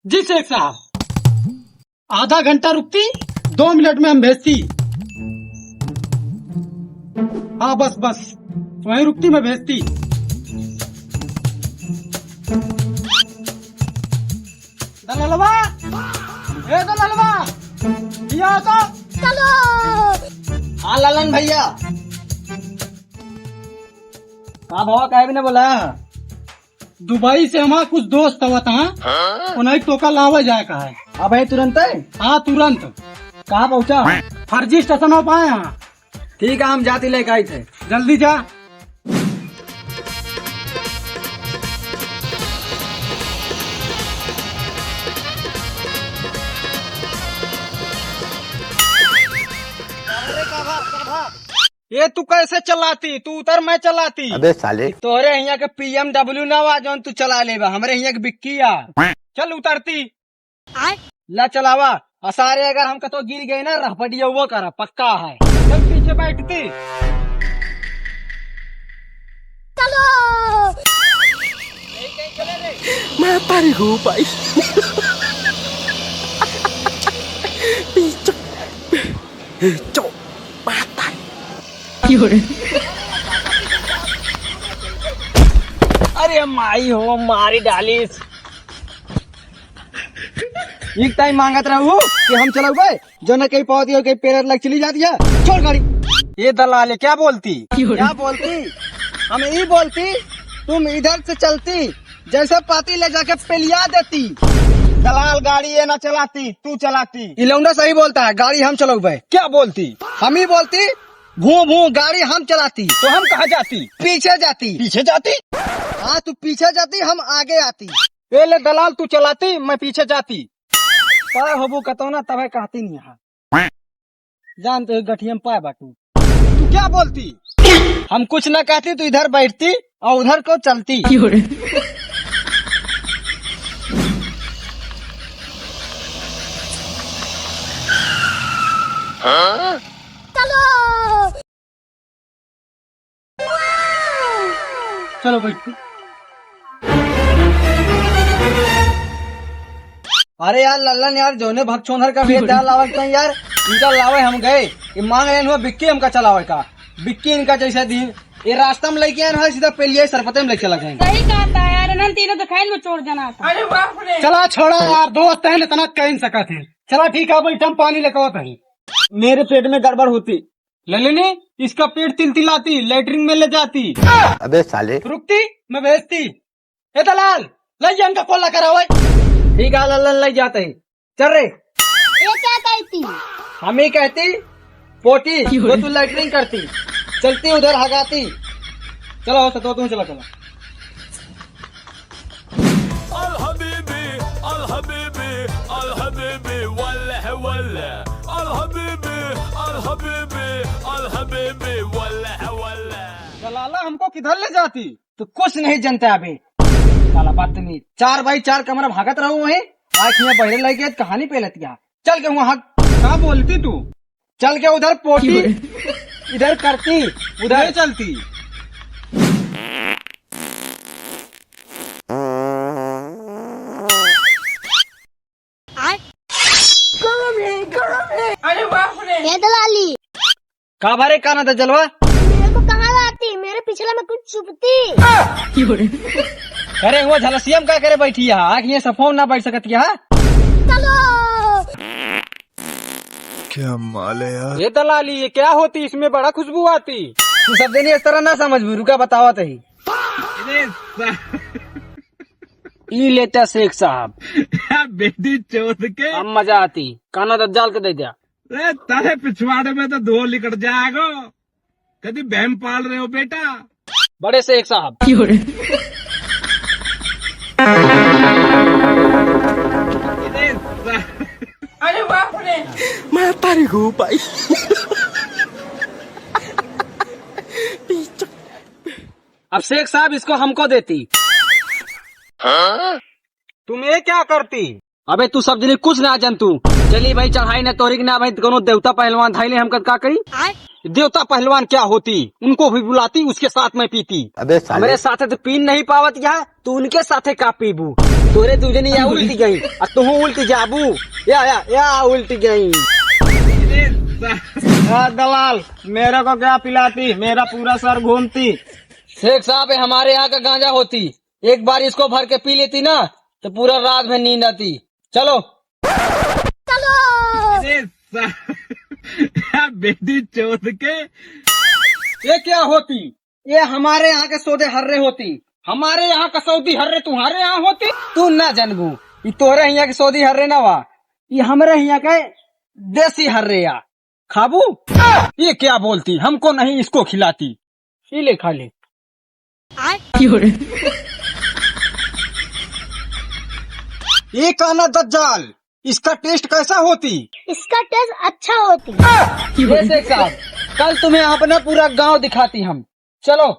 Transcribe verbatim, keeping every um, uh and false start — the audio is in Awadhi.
जी शेख साहब, आधा घंटा रुकती, दो मिनट में हम भेजती। हाँ, बस, बस, वहीं रुकती, मैं भेजती। दललवा, ए दललवा, ये आओ तो। चलो। हाँ ललन भैया। का भवा, काहे भी ना बोला? दुबई से हमार कुछ दोस्त आवत हैं, हाँ? उन्हें तोका लावे जाए का है। अबे तुरंत है? हाँ, तुरंत। कहाँ पहुँचा? फर्जी स्टेशन पर आए हैं। ठीक है, हम जाती लेके आई थे। जल्दी जा। ये तू कैसे चलाती? तू उतर, मैं चलाती। अबे साले। तोहरे हियाँ के पी एम डब्ल्यू ना वा जौन तू चला लेबा, हमरे हियाँ के बिक्की आ। चल उतरती। आय? ला चलावा। आ सारे अगर हम कतो गिर गए ना, रहपटिया वो करा, पक्का है। चल पीछे बैठती। चलो। मैं परी हूँ भाई। पीछे। चो, माता। अरे माई हो, मारी डालिस। एक टाइम मांगत रहू कि हम चलउबे, जो न कहीं पहुंची हो, कहीं पेड़ लग चली जाती है। छोड़ गाड़ी। ये दलाल, ये क्या बोलती? क्या बोलती? हम ई बोलती, तुम इधर से चलती, जैसे पाती ले जाके पेलिया देती। दलाल गाड़ी ये ना चलाती, तू चलाती। ई लौंडा सही बोलता है, गाड़ी हम चलउबे। क्या बोलती? हम ही बोलती, भू भू गाड़ी हम चलाती। तो हम कहाँ जाती? पीछे जाती। पीछे जाती? हाँ, तू पीछे जाती, हम आगे आती। ए ले दलाल, तू चलाती, मैं पीछे जाती। का होबू कतौना तबे कहती नहीं है। जान तो एक गठिया में पाए बाटू। तू क्या बोलती? हम कुछ ना कहती, तू इधर बैठती और उधर को चलती। चलो। चलो बैठ। अरे यार लल्लन यार, जौने भगचोंधर का भेज डाल लावे तो यार, इनका लावे हम गए। ये मांग रहे हैं बिक्की हमका चलावे का, बिक्की इनका जैसे दी। ये रास्ता में लेके आए हैं, सीधा पेलिया सरपते में लेके चला जाएंगे। सही कहता है यार, इन्हन तीनों तो खैर में चोर जना था। अरे बाप रे। चला छोड़ा यार, दोस्त हैं, इतना कह नहीं सकत है। चला ठीक है, बैठ हम पानी लेके आते हैं। मेरे पेट में गड़बड़ होती। लल्लनी, इसका पेट तिलतिलाती, लेटरिन में ले जाती। अबे साले। रुकती, मैं भेजती। ए दलाल, ले जा इनका कोल्ला करावे। ठीक है लल्लन, ले जाते हैं। चल रे। ये क्या कहती? हम ही कहती, पोटी, वो तू लेटरिन करती, चलती उधर हगाती। चलो, हो सतो, तुम चलो, चलो। अल हबीबी, अल हबीबी, अल हबीबी, वल्लह, वल्लह। अल हबीबी, अल हबीबी, अल हबीबी, वल्लह, वल्लह। दलाला हमको किधर ले जाती? तू कुछ नहीं जनता अबे। साला बदतमीज। चार बाई चार कमरा भागत रहू वहीं। आज यहाँ बहरे लग गया, कहानी पे लतिया। चल के वहाँ हग। का बोलती तू? चल के उधर पोटी, इधर करती, उधर चलती। गरम है, गरम है। अरे बाप रे। ए दलाली। का भरे काना दज्जलवा? मेरे को कहाँ लाती? मेरे पिछला में कुछ चुपती। अरे वो झलसियम का करे बैठी है? आँख ये सफोन ना बैठ सकती है। चलो। क्या माल है यार? ये दलाली, ये क्या होती? इसमें बड़ा खुशबू आती। तू सब दिन इस तरह ना समझ, रुका बतावत ही। अरे सा- ई लेता शेख साहब। बेटी चोद के। अब मजा आती। काना दज्जाल के दे दिया। ए, तारे पिछवाड़े में तो धुआं निकल जाएगो। कदी बहम पाल रहे हो बेटा? बड़े शेख साहब। अरे बाप रे। मैं तारी हूँ भाई। अब शेख साहब इसको हमको देती। तुम ये क्या करती? अबे तू सब जने कुछ ना जानतू। चली भाई चढ़ाई ना तोरी के ना भाई, कोनो देवता पहलवान धाई ले हमका का करी? देवता पहलवान क्या होती? उनको भी बुलाती, उसके साथ में पीती। अबे साले। हमरे साथे तो पी नहीं पावत यहाँ, तू उनके साथे का पीबू? तोरे दूजनी या उल्टी गई, आ तुहू उल्टी जाबू। या, या, या उल्टी गई। ए दलाल, मेरे को क्या पिलाती, मेरा पूरा सर घूमती। शेख साहब, ये हमारे यहाँ का गांजा होती, एक बार इसको भर के पी लेती ना, तो पूरा रात भर नींद आती। चलो। अरे सा-, बेटी चोद के। ये क्या होती? ये हमारे यहाँ के सौदे हर्रे होती, हमारे यहाँ का सौदी हर्रे तुम्हारे यहाँ होती। तू ना जानबू, ये तोहरे हियाँ के सौदी हर्रे ना वा, ये हमरे हियाँ के देसी हर्रे या। खाबू? ये क्या बोलती, हमको नहीं इसको खिलाती। ये ले, खा ले। ये काना दज्जाल, इसका टेस्ट कैसा होती? इसका टेस्ट अच्छा होती। ये शेख साहब, कल तुम्हें अपना पूरा गांव दिखाती हम। चलो।